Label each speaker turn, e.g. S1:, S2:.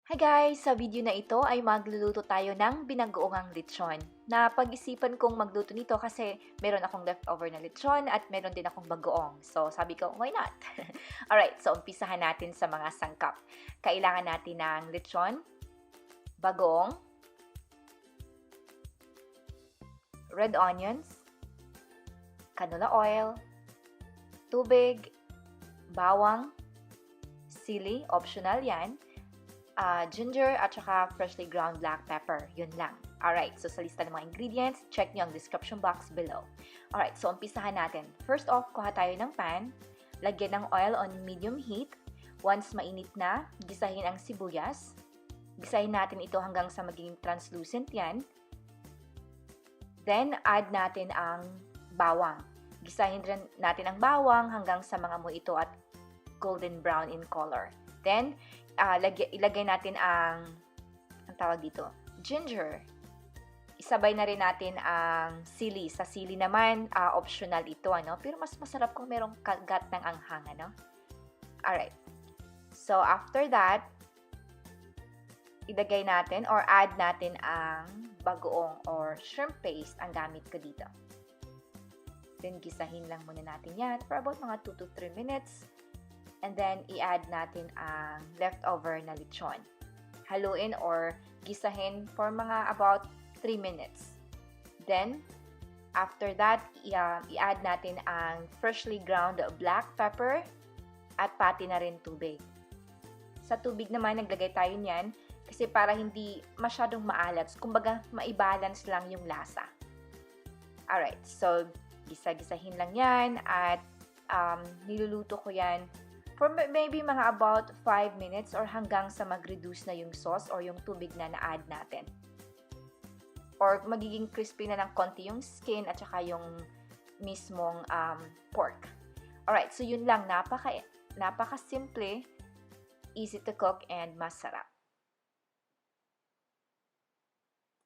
S1: Hi guys! Sa video na ito ay magluluto tayo ng binagoongang lechon. Napag-isipan kong magluto nito kasi meron akong leftover na lechon at meron din akong bagoong. So sabi ko, why not? Alright, so umpisahan natin sa mga sangkap. Kailangan natin ng lechon, bagoong, red onions, canola oil, tubig, bawang, sili, optional yan, ginger at saka freshly ground black pepper. Yun lang. Alright, so sa lista ng mga ingredients, check nyo ang description box below. Alright, so umpisahan natin. First off, kuha tayo ng pan. Lagyan ng oil on medium heat. Once mainit na, gisahin ang sibuyas. Gisahin natin ito hanggang sa maging translucent yan. Then, add natin ang bawang. Gisahin rin natin ang bawang hanggang sa mangamoy ito at golden brown in color. Then, ilagay natin ang tawag dito, ginger. Isabay na rin natin ang sili. Sa sili naman, optional ito, ano? Pero mas masarap kung merong kagat ng anghang, ano? Alright. So, after that, ilagay natin or add natin ang bagoong or shrimp paste ang gamit ko dito. Then, gisahin lang muna natin yan for about mga 2 to 3 minutes. And then, i-add natin ang leftover na lechon. Haluin or gisahin for mga about 3 minutes. Then, after that, i-add natin ang freshly ground black pepper at pati na rin tubig. Sa tubig naman, naglagay tayo niyan kasi para hindi masyadong maalat. Kumbaga, maibalance lang yung lasa. Alright, so gisa-gisahin lang yan at niluluto ko yan for maybe mga about 5 minutes or hanggang sa mag-reduce na yung sauce or yung tubig na na-add natin. Or magiging crispy na ng konti yung skin at saka yung mismong pork. Alright, so yun lang. Napaka-simple, easy to cook, and masarap.